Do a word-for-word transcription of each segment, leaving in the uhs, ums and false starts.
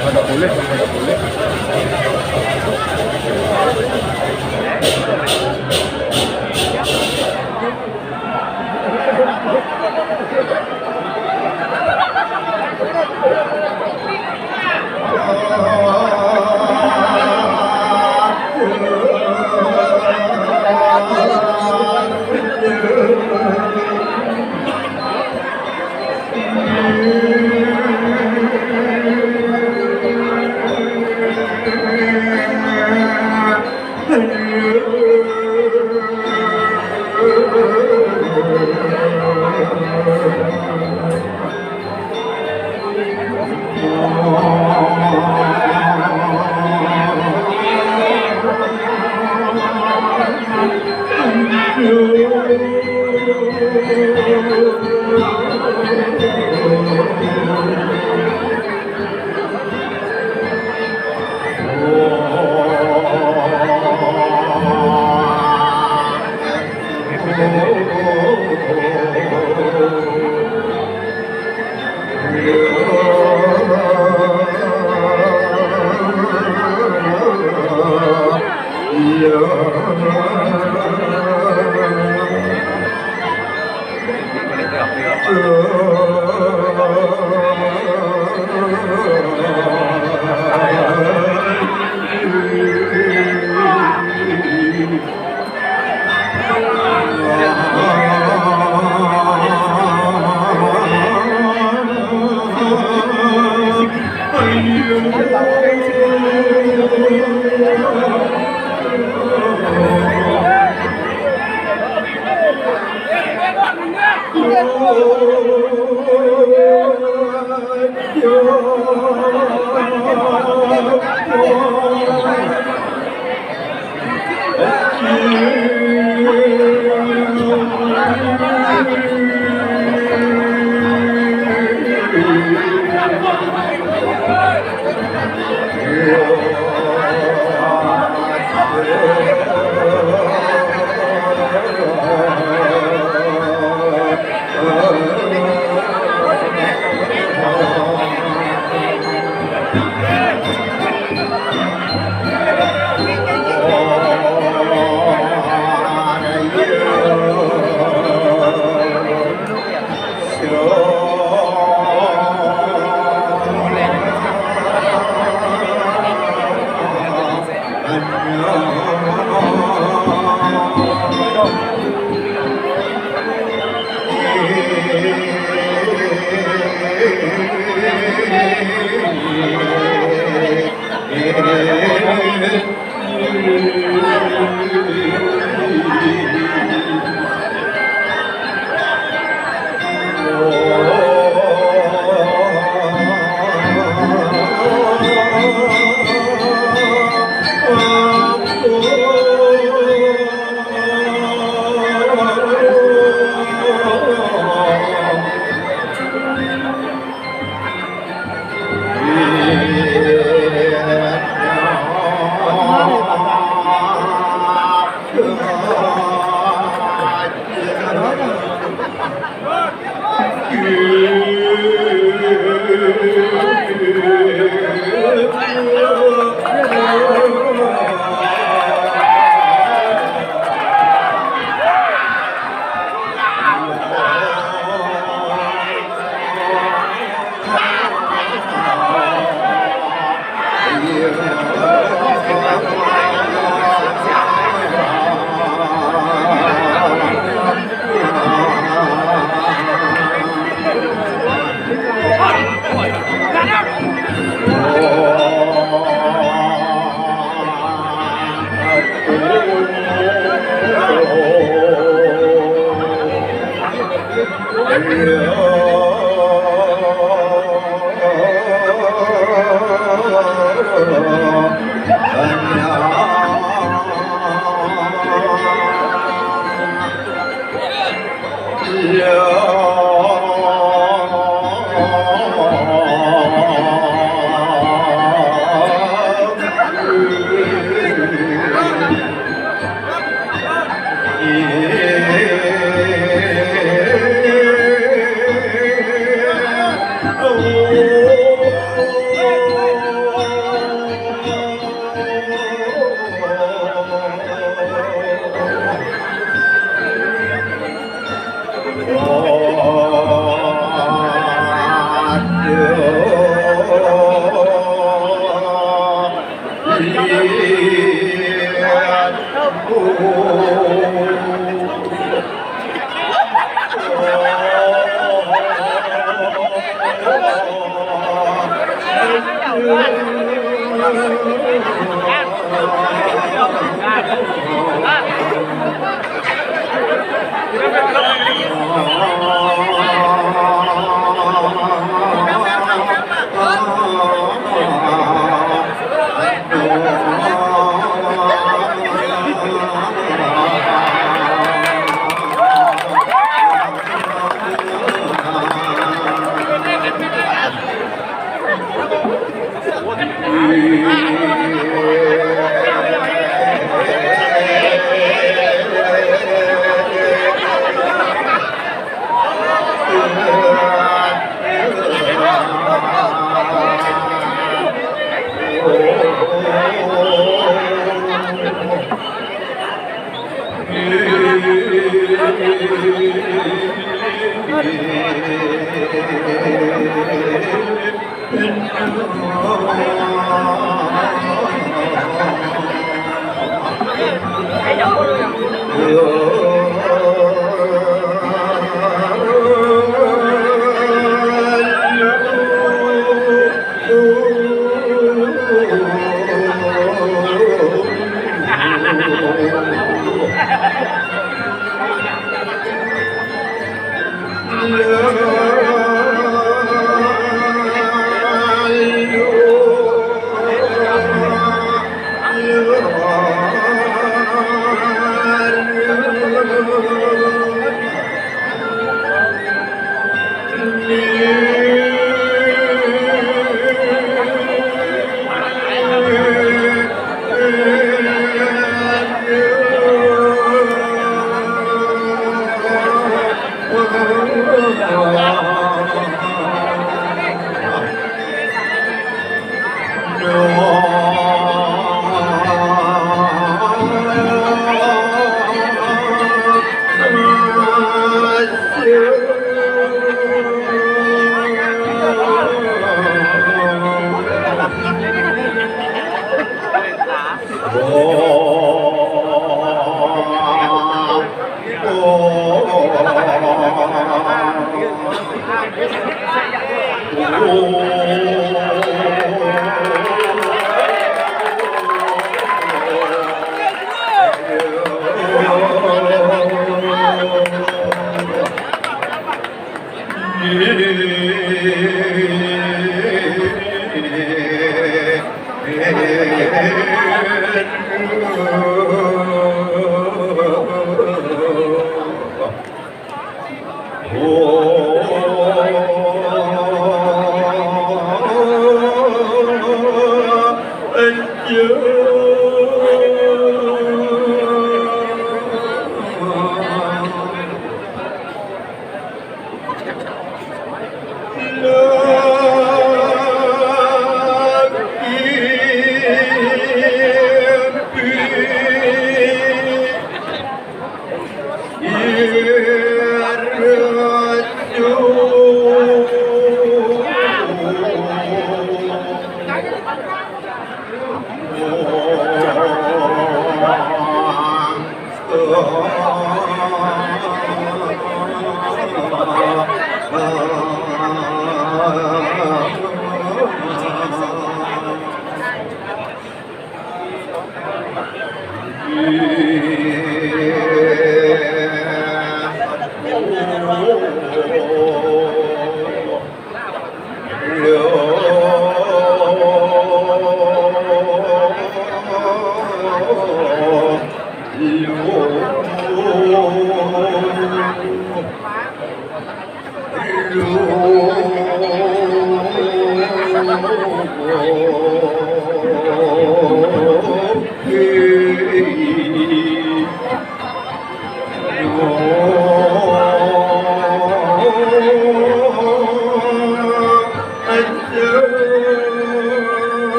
Pada boleh, pada boleh.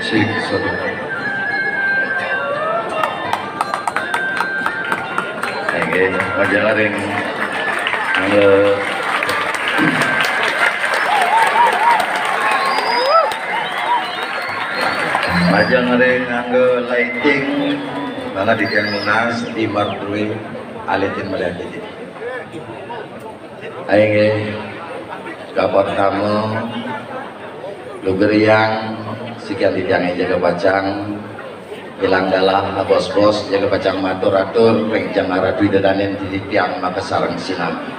Sik, satu. Nggih, majeng ring angga, majeng ring angga lighting, mangda titiang nunas di mardué alitin melihat. Inggih, kapertama, lugrayang, sikian titiang jaga pacang, ilang galah, bos-bos, jaga pacang matur-atur, ring jeng aratu Ida dané titiang makasareng sinami.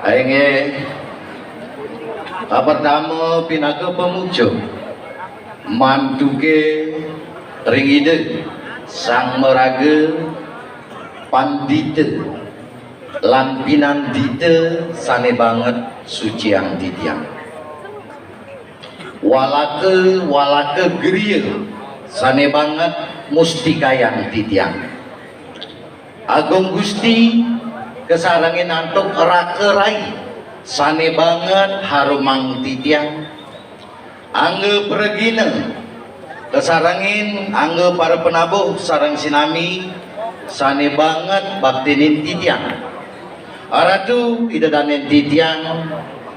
Inggih, kapertama, pinaka pamuja, mantuké ring Ida, Sang Maraga, Pandita lan pinandita sané banget suciang titiang. Walaka, walaka griya sané banget mustikayang titiang. Agung Gusti kasarengin antuk raka rai sané banget harumang titiang. Angga pragina kasarengin angga para penabuh sareng sinami sané banget baktinin titiang. Aratu Ida dané titiang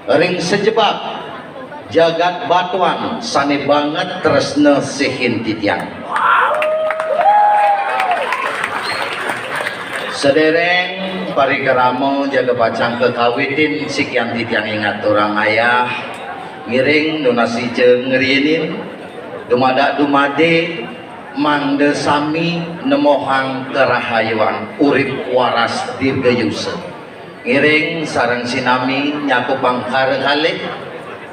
ring sajebag jagat Batuan sané banget tresna sihin titiang. Sadéréng parikrama jaga pacang kakawitin, sikian titiang ngaturang ayah, ngiring nunas ica ngriyinin, dumadak dumadé, mangda sami nemohang karahayuan urip waras dirgayusa. Ngiring sareng sinami nyakupang kara kalih,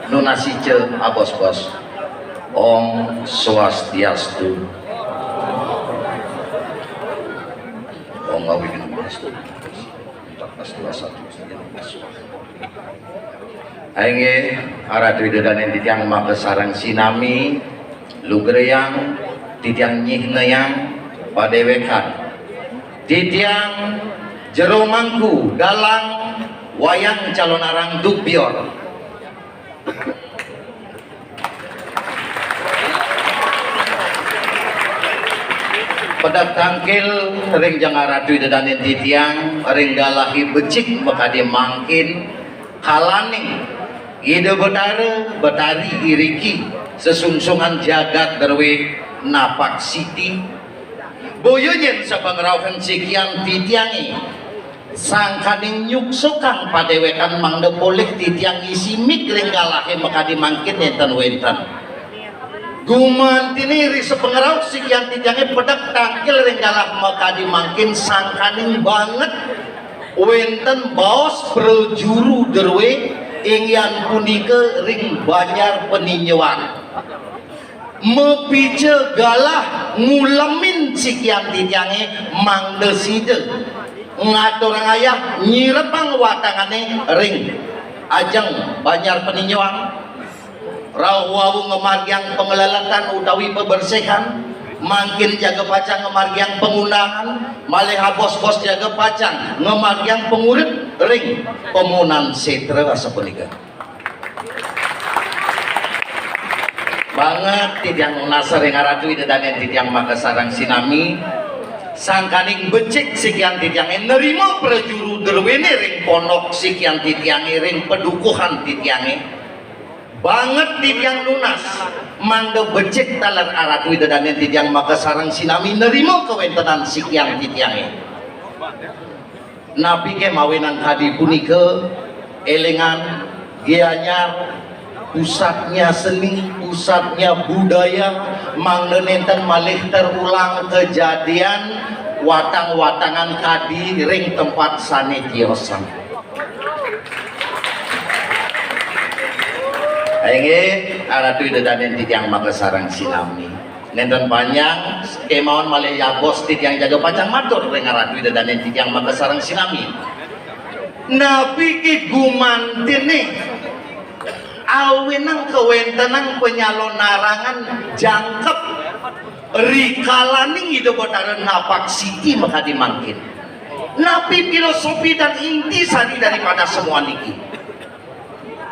nunas ica abos-bos. Om Swastiastu. Om Awighnam Astu. Inggih, Ratu Ida dané titiang makasareng sinami, lugrayang, titiang nyihnayang padéwékan. Titiang jero mangku, galang, wayang calonarang duk bior. Pedek tangkil ring jeng Ratu Ida dané titiang, ring galahé becik makadi mangkin, kalaning Ida Betara, Betari iriki, sesungsungan jagat drué Napak Siti. Boya yén sapangrauhan sikian titiangé, sangkaning nyuksukang padéwékan mangda polih titiang ngisi mik ring galahé makadi mangkin nénten wénten. Gumantiné ri sapangrauh sikian titiangé pedek tangkil ring galah makadi mangkin sangkaning banget wénten baos prajuru drué inggih punika ring Banjar Peninjoan. Mapica galah ngulemin sikian titiangé mangda sida ngaturang ayah nyirebang watangané ring ajeng Banjar Peninjoan. Rauh wau ngamargiang pangleletan utawi pabersihan, mangkin jaga pacang ngamargiang pangundangan, malih abos-bos jaga pacang ngamargiang pangurip ring pamunan sétra asapunika. Banget titiang nunas ring Ratu Ida Dané titiang makasareng sinami, sangkaning becik sikian titiangé nerima prajuru druéné ring pondok sikian titiangé ring padukuhan titiangé. Banget titiang nunas, mangda becik taler Ratu Ida Dané titiang makasareng sinami nerima kawéntenan sikian titiangé. Napiké mawinan kadi punika, élingang, Gianyar, pusatnya seni, pusatnya budaya, mangda nénten malih terulang kejadian watang-watangan kadi ring tempat sané tiosan. Inggih, Ratu Ida Dané titiang makasareng sinami. Nénten panjang, kémaon malih abos titiang jaga pacang matur ring Ratu Ida Dané titiang makasareng sinami. Napiké gumantiné awinang kawéntenan panyalonarangan jangkep rikalaning Ida Betara Napak Siti makadi mangkin. Napi filosofi dan inti sari daripada semua niki?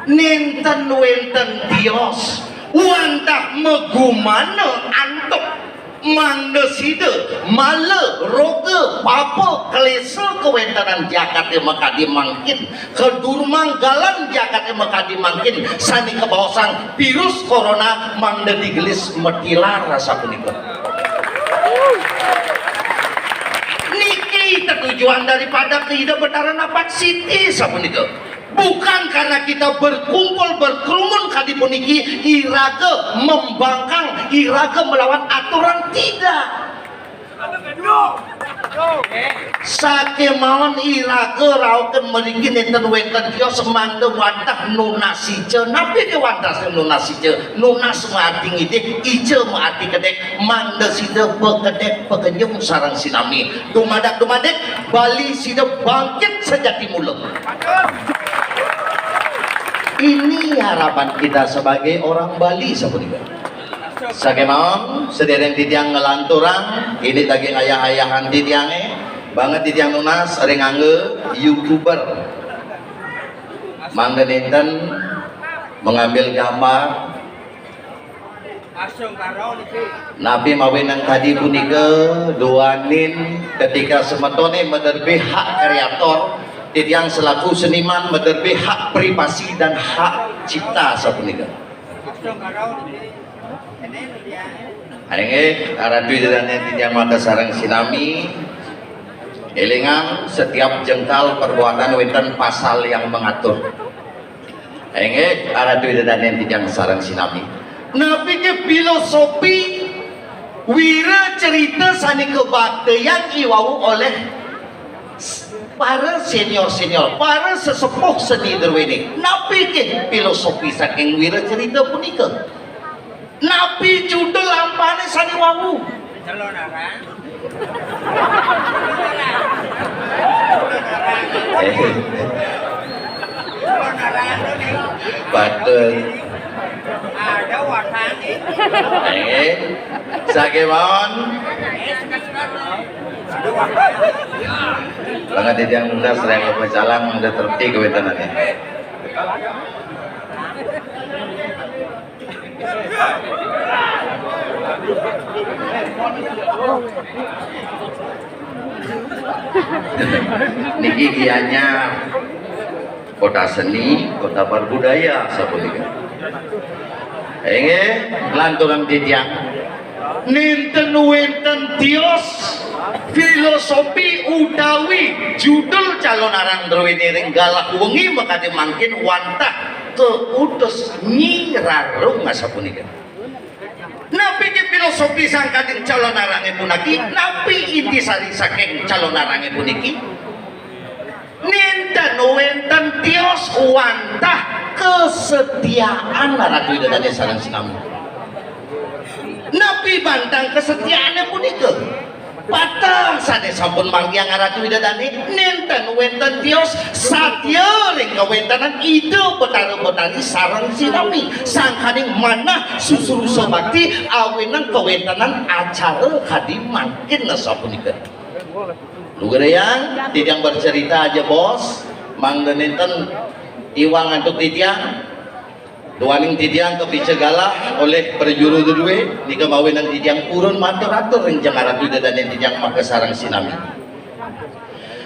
Nénten wénten tios wantah magumana antuk mangda sida mala roga papa klésa kawéntenan jagaté makadi mangkin, kadurmanggalan jagaté makadi mangkin sané kabaosang virus corona mangda digelis matilar asapunika. Niki tetujuan daripada Ida Betara Napak Siti sapunika. Bukan karena kita berkumpul, berkerumun kadi puniki, iraga membangkang, iraga melawan aturan, tidak. Sakémaon iraga rauhken mriki nénten wénten tios mangda wantah nunas ica. Napi ké wantah nunas ica? Nunas maarti ngidih, ica maarti kedék, mangda sida pakedék pakenyung sareng sinami. Dumadak-dumadik Bali sida bangkit sejati mula. Ini harapan kita sebagai orang Bali sapunika. Sakémaon, sadéréng titiang nglanturang, ini daging ayah-ayahan titiangé, banget titiang nunas ring angga YouTuber. Mangda nénten mengambil gambar. Napi mawinan kadi punika duaning ketika semetoné maderbé hak kreator, titiang selaku seniman maderbé hak privasi dan hak cipta sapunika. Inggih, Ratu Ida Dané titiang makasareng sinami, élingang setiap jengkal perbuatan wénten pasal yang mengatur. Inggih, Ratu Ida Dané titiang sareng sinami. Napi ké filosofi wira cerita sané kabaktayang iwau olih para senior-senior, para sesepuh seni druéné? Napi ké filosofi saking wira cerita punika? Napi judul lampahané sané wau? Eh. Patut. Eh, sakémaon. Banget titiang nunas ring pecalang mangda trepti kawéntenané. Niki Gianyar. Kota seni, kota parbudaya sapunika. Inggih, lanturang titiang. Nénten wénten tios filosofi utawi judul Calonarang druéné ring galah wengi makadi mangkin wantah kautus Nyi Rarung sapunika. Napi ké filosofi sangkaning Calonarangé puniki? Napi intisari saking Calonarangé puniki? Nénten wénten tios wantah kesetiaan Ratu Ida Dané sareng sinami. Napi bantang kesetiaané punika? Pateh sané sampun margiang Ratu Ida Dané, nénten wénten tios satia ring kawéntenan Ida Betara Betari sareng sinami, sangkaning manah susrusa bakti awinang kawéntenan acara kadi mangkin sapunika. Lugrayang, titiang bercerita aja, Bos. Mangda nénten iwang antuk titiang. Duaning titiang kapica galah olih prajuru dudué, nika mawinan titiang purun matur-atur ring Jeng Ratu Ida Dané titiang makasareng sinami.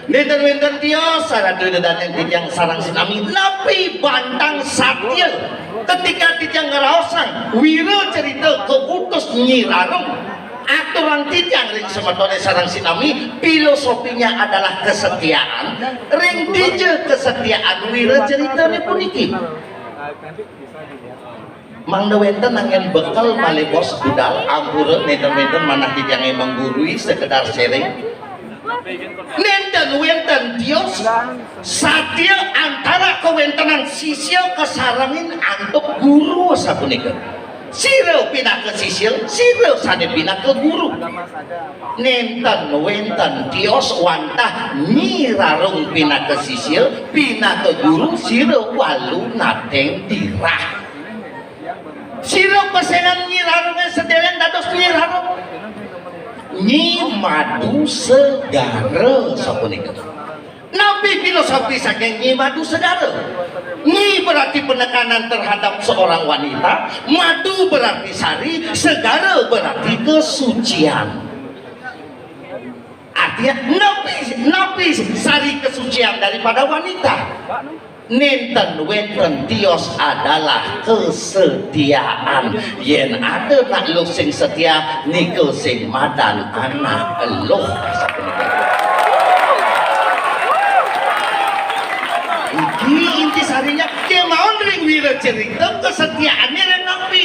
Nénten wénten tios Ratu Ida Dané titiang sareng sinami, napi bantang satia. Ketika titiang ngraosang wiracarita kautus Nyi Rarung, aturang titiang ring semetoné sareng sinami, filosofinya adalah kesetiaan. Ring dija kesetiaan wiracaritané puniki? Mangda wénten anggén bekel malih, Bos, budal, ampura nénten wénten manah titiangé menggurui sekedar sharing. Nénten wénten tios satia antara kawéntenan sisia kasarengin antuk guru sapunika. Sira pinaka sisia, sira sané pinaka guru. Nénten wénten tios wantah Nyi Rarung pinaka sisia, pinaka guru, sira Walu Nateng Dirah. Sira pesengan Nyi Rarungé sedéréng dados Nyi Rarung? Nyi Madu Segara sapunika. Napi filosofi saking Nyi Madu Segara? Nyi berarti penekanan terhadap seorang wanita, madu berarti sari, segara berarti kesucian. Artinya, napi, napi sari kesucian daripada wanita? Nénten wénten tios adalah kesetiaan. Yén ada nak luh sing setia, nika sing madan anak luh. Iki intisarinya, kémaon ring wiracarita kesetiaané ring napi?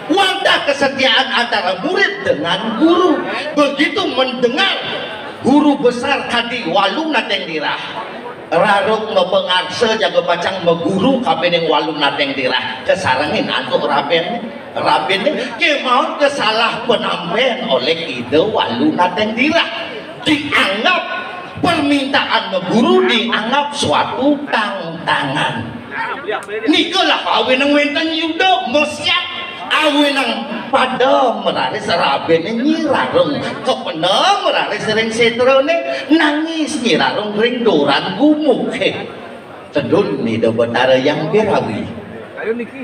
Wantah kesetiaan antara murid dengan guru. Begitu mendengar guru besar kadi Walu Nateng Dirah, Rarung mapangarsa jaga pacang maguru kapining Walu Nateng Dirah, kasarengin antuk rabin. Rabin kémaon kasalah panampén olih Ida Walu Nateng Dirah. Dianggap permintaan maguru dianggap suatu tantangan. Nika lah awinang wénten Yuda masiat, awinang pada mararis rabiné Nyi Rarung, kapendem raris ring sétrané, nangis Nyi Rarung ring duran gumuk. Héh, tedun Ida Betara Hyang Birawi.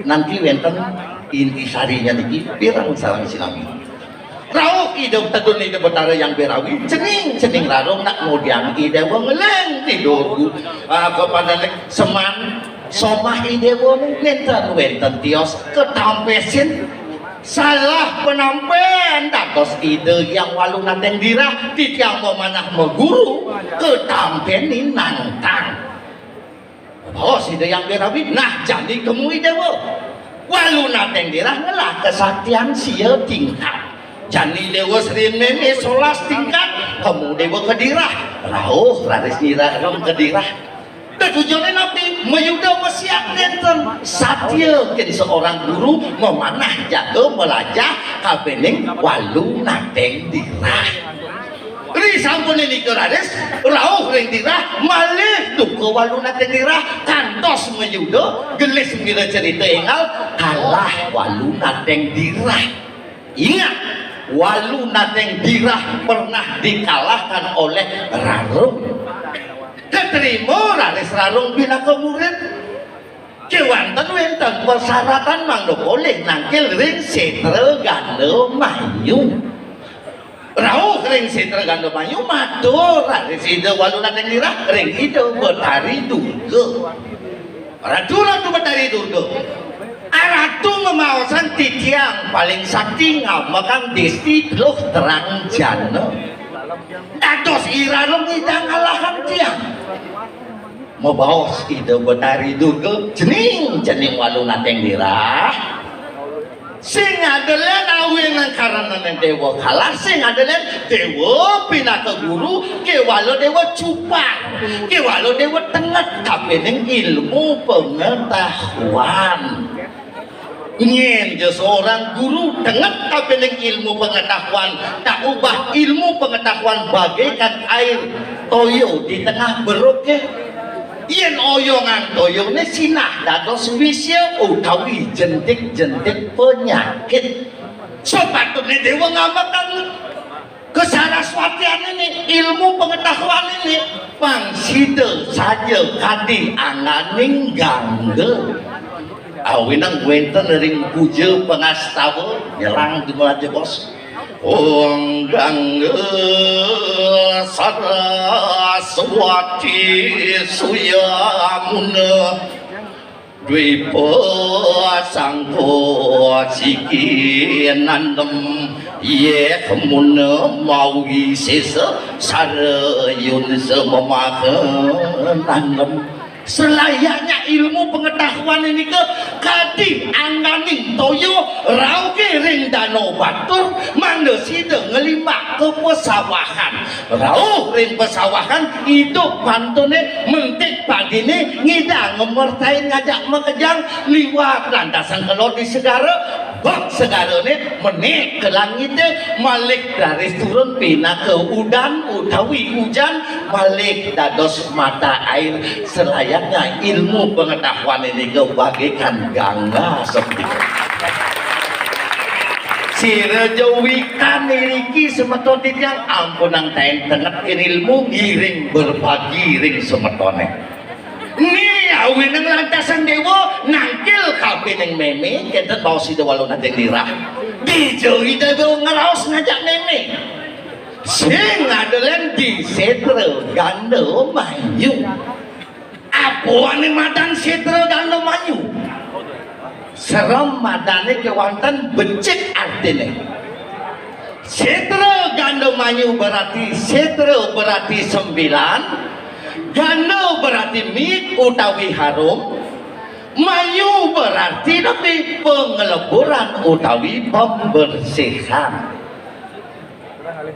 Nanti wénten intisarinya niki pireng sareng sinami. Rauh Ida, tedun Ida Betara Hyang Birawi, cening-cening Rarung nak ngudiang Idéwa ngeling tidur, ah, kapadan seman somah Idéwa, nénten wénten tios katampésin. Salah panampén dados Ida Hyang Walu Nateng Dirah, titiang mamanah maguru, katampénin nangtang. Oh, Ida Hyang Birawi, nah, jani kemu Idéwa. Walu Nateng Dirah ngelah kesaktian sia tingkat. Jani Idéwa Sri Mémé solas tingkat, kemu Idéwa ka Dirah. Rauh raris Nyi Rarung ka Dirah. Tetujoné napi? Mayuda masiat nénten. Satia kén seorang guru mamanah jaga malajah kapining Walu Nateng Dirah. Risampuné nika raris, rauh ring Dirah, malih duka Walu Nateng Dirah, kantos mayuda, gelis mira cerita énggal, kalah Walu Nateng Dirah. Ingat, Walu Nateng Dirah pernah dikalahkan oleh Rarung. Katrima raris Rarung pinaka murid. Kéwanten wénten persyaratan mangda polih nangkil ring sétra Gandamayu. Rauh ring sétra Gandamayu, matur raris Ida Walu Nateng Dirah ring Ida Betari Durga. Ratu-ratu Betari Durga. Aratu mamaosan titiang paling sakti ngamekang desti teluh terang jana. Dados iralung Ida ngalahang tiang. Mabaos Ida Betari Durga, cening, cening walu nateng dirah. Sing ada len awinang karenaning dewa kalah, sing ada len dewa pinaka guru, kewala dewa cupang, kewala dewa tenget kapining ilmu pengetahuan. Nyen ja seorang guru tenget kapining ilmu pengetahuan, tak ubah ilmu pengetahuan bagaikan air toya di tengah beruke. Yen oyongan toyane sinah dados wisya utawi jentik-jentik penyakit. Sepatutne dewa ngamekang kasaraswatian ini, ilmu pengetahuan ini, pang sida saja kadi angganing gangga. Awinang wenten ring puja pangastawa, nyerang di Melajah Bos. Ong Gangga Saraswati Suyamuna Dwipa Sangko Siki Nandem Yeh Muna Mawi Sesa Sarayun Semamaha Nandem. Selayaknya ilmu pengetahuan ini ke kadi angganing toya rauke ring danau batur, mangda sida ngelimbak ke pesawahan. Rauh ring pesawahan, idup pantune mentik padine ngidang ngemertain ngajak makejang liwat lantasan kelod di segara, bek segarane menik ke langite, malih raris turun pinaka udan utawi ujan, malih dados mata air. Selayaknya ilmu pengetahuan ini ke bagaikan gangga seperti itu. Sira ja wikan iriki semeton titiang, ampunang taen tenget ken ilmu ngiring berbagi ring semetone. Ni awinang lantasan dewa nangkil kapining meme, kenten baos Ida Walu Nating Dirah. Dija Ida Dewa ngraos ngajak meme. Sing ada len di Setra Ganda Mayu. Apa ane madan Setra Ganda Mayu? Serem madane kewanten becik artine. Setra Ganda Mayu berarti setra berarti sembilan, ganda berarti mit utawi harum, mayu berarti napi pengeleburan utawi pembersihan.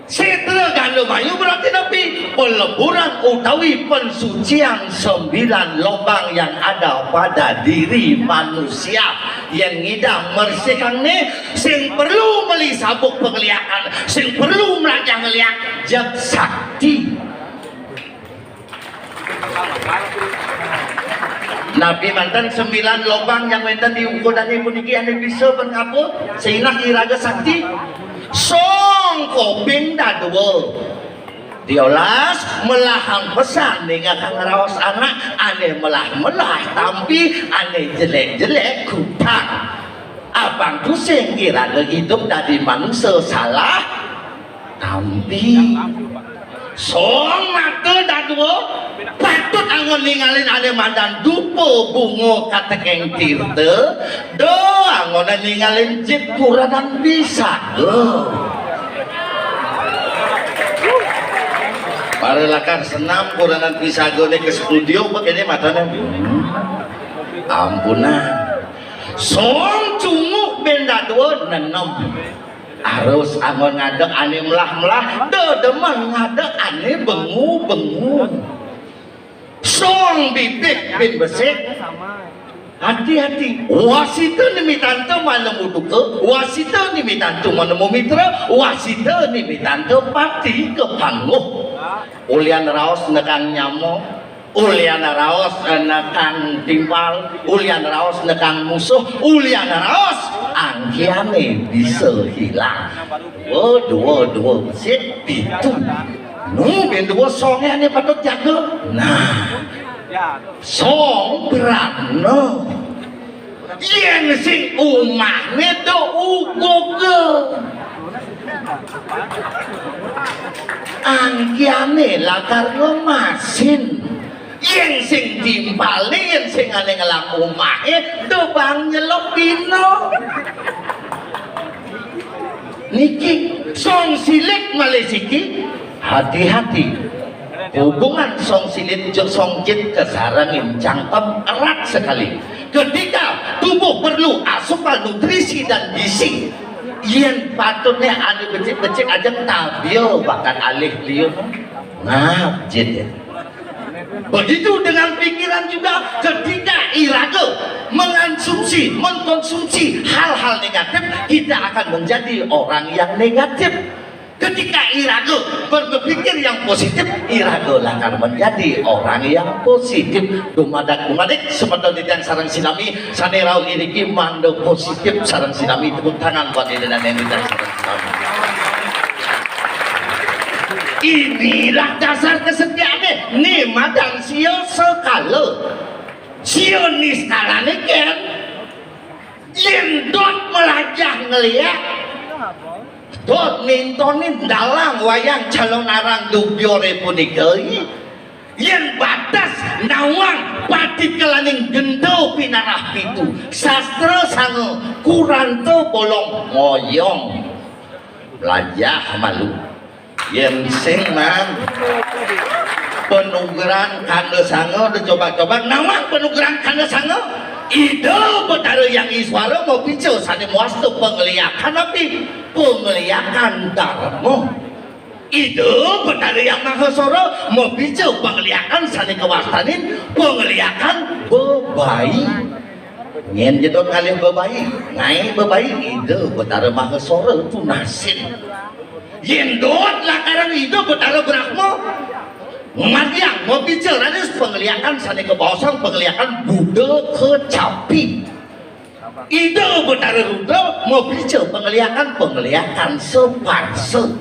Setra Ganda Mayu berarti napi? Peleburan utawi pensucian sembilan lobang yang ada pada diri manusia. Yen ngidang mersihang ne, sing perlu meli sabuk pengeliakan, sing perlu melajah ngeliak, jeg sakti. Napi manten sembilan lobang yang wenten di ukudannya puniki ane bisa pengapa seinah iraga sakti? Song koping dadua. Diolas melahang pesan ningakang raos anak ane melah-melah tampi ane jelek-jelek kutang. Abang tusing iraga idup dadi manusa salah tampi. Song mata dadua patut anggon ningalin ane mandan dupa bunga katekeng tirta, da anggon ningalin jit kuranan pisaga. Para lakar senam kuranan pisaga ne ke studio begini matane. Hmm. Ampunan. Song cunguk ben dadua nenem. Arus anggon ngadeg ane melah-melah, dedemen ngadeg ane bengu-bengu. Song bibit bin besik. Hati-hati. Wasita nimitanta manemu duka, wasita nimitanta manemu mitra, wasita nimitanta pati kapangguh. Ulian raos nekang nyama, ulian raos, eh, nekang timpal, ulian raos nekang musuh, ulian raos angkiane bisa hilang. Dua, dua, dua, besit, pitu. Nu, bin dua songe ane patut jaga. Nah, song brana. Yen sing umahne do ugoga. Angkiane lakar ngemasin. Yén sing timpalé, yén sing ané ngelang omahé, dobang nyelok dina. Niki song silit malih siki, hati-hati. Hubungan song silit jeung song jit kasarengin cangkem erat sekali. Ketika tubuh perlu asupan nutrisi dan gizi, yén patutné ané becik-becik ajeng tabia bakat alih liun. Nah, jit ya. Begitu dengan pikiran juga, ketika iraga mengonsumsi, mengkonsumsi hal-hal negatif, kita akan menjadi orang yang negatif. Ketika iraga berpikir yang positif, iraga lakar menjadi orang yang positif. Dumadak-dumadik, semeton titiang sareng sinami, sané rauh iriki mangda positif sareng sinami. Tepuk tangan buat Ida dan Eni dan sareng sinami. Inilah dasar kesetiaannya. Nih, madan sia sekala. Sia niskalane ken. Yen dot melajah ngeliat, dot nintonin dalang wayang Calonarang Dubyore punika, yen batas nawang patikelaning genta pinarah pitu, sastra sanga, kuranta bolong ngoyong. Melajah malu. Yen sing, man. Panugrahan kanda sanga, dicoba-coba nawang panugrahan kanda sanga. Ida Betara Hyang Iswara mapica sane mawasta pangliakan api? Pangliakan dharma. Ida Betara Hyang Mahasora mapica pangliakan sane kawastanin pangliakan bebayi. Nyen jedot ngalih bebayi, ngae bebayi, Ida Betara Mahasora tunasin. Yen dot lakaran Ida Betara Brahma, margiang mapica raris pangliakan sane kabaosang pangliakan Buddha kecapi. Ida Betara Rudra mapica pangliakan, pangliakan separsa.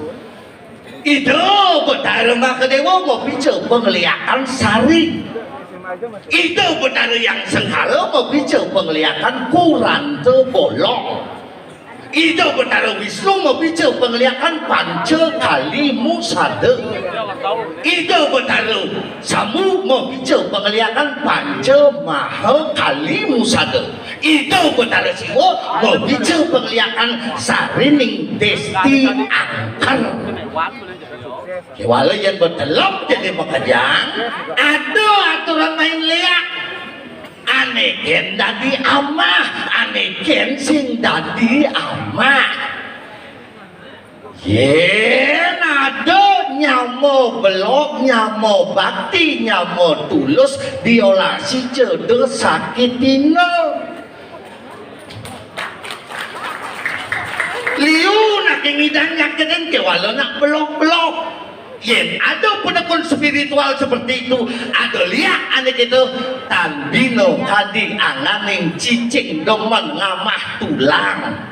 Ida Betara Makadewa mapica pangliakan sari. Ida Betara Hyang Sengkala mapica pangliakan kuranta bolong. Ida Betara Wisnu mapica pangliakan panca kali musada. Ida Betara Sambu mapica pangliakan panca maha kali musada. Ida Betara Siwa mapica pangliakan sarining desti angker. Kewala yen betelep jadi makejang, ada aturan main liak. Ane gen dadi amah, ane gen sing dadi amah. Yen ada nyama belog, nyama bakti, nyama tulus, diolasi cedera sakitina. Liu nak ngidan nyakitin kewala nak belog-belog. Yen ada penekun spiritual seperti itu, ada liak ane gitu, tan bina kadi anganing cicing demen ngamah tulang.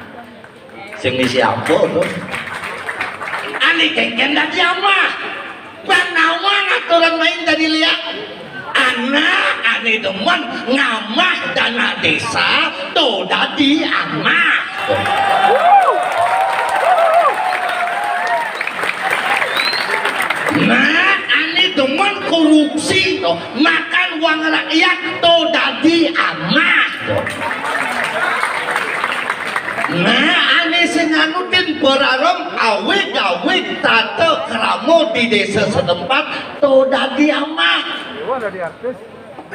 Sing misi apa tu? Ane kengken dadi amah. Bang nawang aturan main dadi liak. Anak ane demen ngamah dana desa, to dadi amah. Nah, ane demen korupsi to, makan uang rakyat, to dadi amah. Nah, ane sing nganutin berarem awig-awig tata krama di desa setempat, to dadi amah.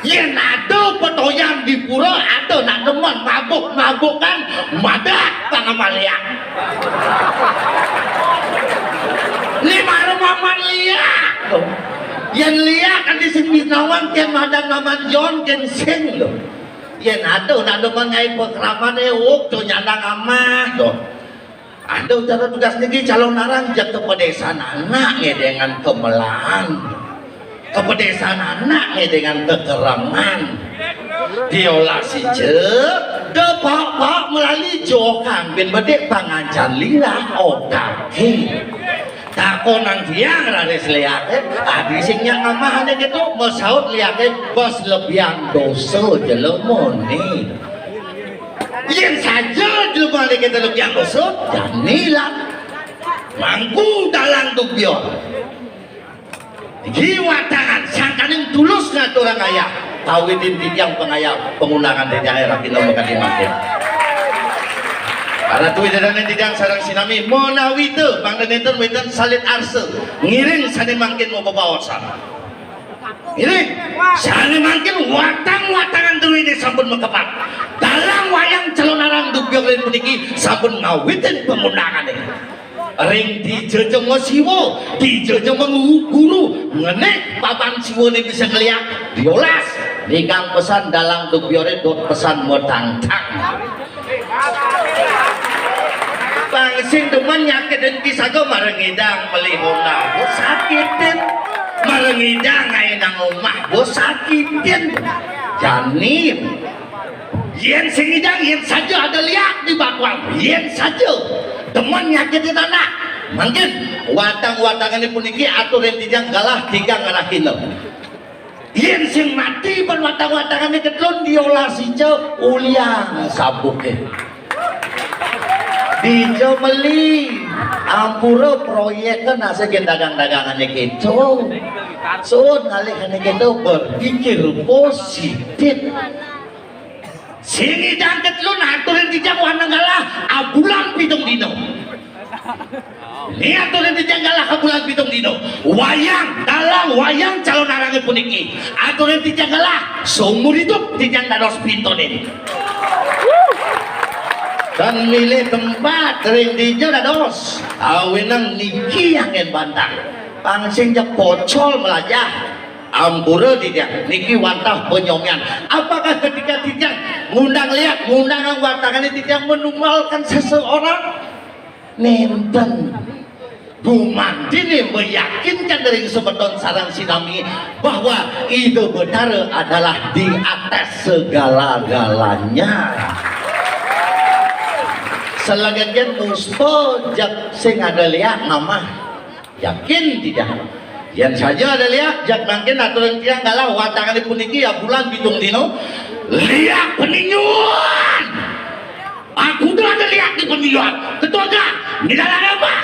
Yen ada petoyan di pura, ada nak demen mabuk-mabukan, madak pang amah liak. Ni marem aman liak. Yen liak kan di sing nawang, ken madan maman Jon, ken sing lo. Yen ada nak demen ngai pengkramané, uk, to nyandang amah to. Ada cara tugas niki Calonarang, jeg kepedesan anak ngedengan kemelaan. Kepedesan anak ngedengan kekereman. Diolasi je, depak-pak melali jo kambin bedik pangancan linggah otake. Takonang tiang raris liake, adi sing nyak ngamahane gitu, masaut liake, bos lebihan dosa jelemane. Yen saja jelema niki telu tiyang kusut, jani lan mangku dalang dubya. Niki watangan sangkaning tulus ngaturang ayah, kawitin titiang pangayah pangundangan titiang rahina makadi mangkin. Para tuwi dadané titiang sareng sinami, ménawi ta mangda nénten wénten salit arsa, ngiring sané mangkin mabebaosan. Ngiring sané mangkin watang-watangan druéné sampun makempat. Dalang wayang calonarang dugbyora puniki sampun ngawitin pangundangané. Ring dija ja masiwa, dija ja maguru, ngenék papan siwané bisa ngeliak, diolas. Nikang pesan dalang dugbyora dot pesan matangtang. Pang sing demen nyakitin pisaga marengidang meli Honda, bos sakitin. Marengidang ngaénang omah, bos sakitin. Jani. Yén sing ngidang, yén saja ada liak di batuan, yén saja demen nyakitin anak, mangkin watang-watangané puniki aturin titiang galah tigang rahina. Yén sing mati ban watang-watangané ketelun, diolas ica uliang sabuké. Dija meli, ampura proyék kan asa gén dagang-dagangané kéto. Suud ngalih ané kéto, berpikir positif. Sing ngidang ketelun aturin titiang wantah galah abulan pitung dina. Né aturin titiang galah abulan pitung dina. Wayang, dalang wayang calonarangé puniki aturin titiang galah, seumur hidup titiang dados pintonin. Tan milih tempat ring dija dados, awinang niki anggén bantang. Pang sing ja pocol melajah. Ampura titiang, niki wantah panyomian. Apakah ketika titiang ngundang liak, ngundang watangané titiang menumbalkan seseorang? Nénten. Gumantiné meyakinkan ring semeton sareng sinami bahwa Ida Betara adalah di atas segala-galanya. Salanjutnya musto jak sing ada liak ngamah. Yakin titiang? Yén saja ada liak, jak mangkin aturin titiang galah watangané puniki abulan pitung dina. Liak Peninjuan. Aku tuh ada liak di Peninjuan. Ketua gang, di dalam apa?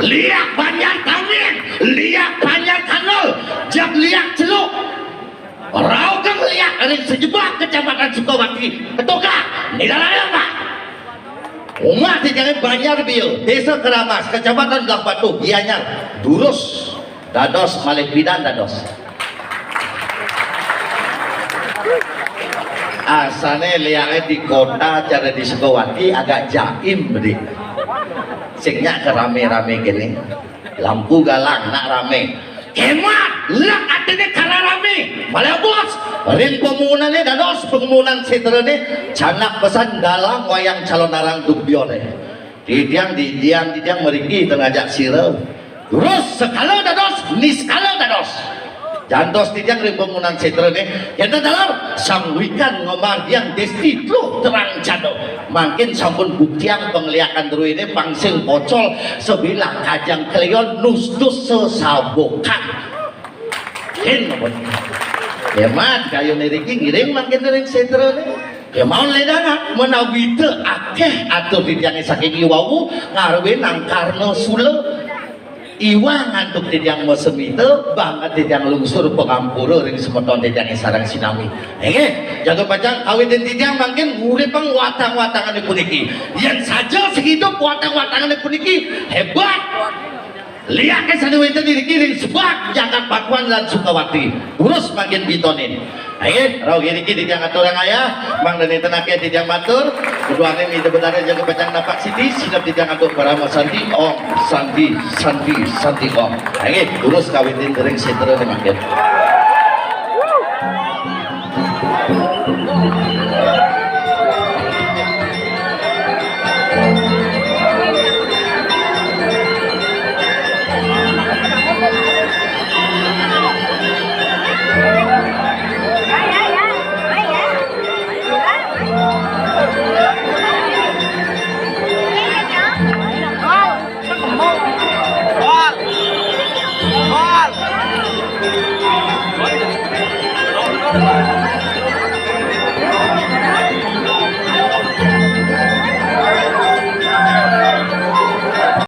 Liak Banjar Tangin, liak Banjar Tanggul, jak liak Celuk. Rauh kang liak ring Sejebak, Kecamatan Sukawati. Ketua gang, di dalam apa? Umah titiangé Banjar Biu, Désa Keramas, Kecamatan Blahbatuh, Gianyar. Durus dados malih pidan dados. Asané liaké di kota, cara di Sukawati agak jaim, Dik. Sing nyak ké ramé-ramé kéné. Lampu galang nak ramé. Kémat, lek atiné kara ramé. Malih bos, ring pamuunané dados, pamuunan sétrané, canak pesan dalang wayang calonarang dugbyora. Titiang, titiang, titiang mriki ten ngajak sira. Terus sekala dados, niskala dados. Jantos titiang ring pamuunan sétrané, yén taler Sang Wikan ngamargiang désti tluh terang candra. Mangkin sampun buktiang pangliakan druéné pang sing pocol, sabilang kajeng kléon nustus sesabukan. Kin, ampun. Kémat, kayuné riki ngiring mangkin ring sétrané. Kémaon lédangan, ménawi ta akéh atur titiangé saking iwau, ngaruin angkarna sula. Iwang antuk titiang masemita, banget titiang lungsur pangampura ring semeton titiangé sareng sinami. Inggih, jaga pacang kawitin titiang mangkin nguripang watang-watangané puniki. Yén saja sing idup watang-watangané puniki, hébat. Liaké sané wénten iriki ring Sebak, Jagat Batuan lan Sukawati. Durus mangkin pintonin. Inggih, rauh iriki titiang aturang ayah, mangda nénten akéh titiang matur, keduaning Ida Betara jaga pacang napak siti, sineb titiang antuk parama santi, Om Santi, Santi, Santi Om. Inggih, durus kawitin ring sétra mangkin.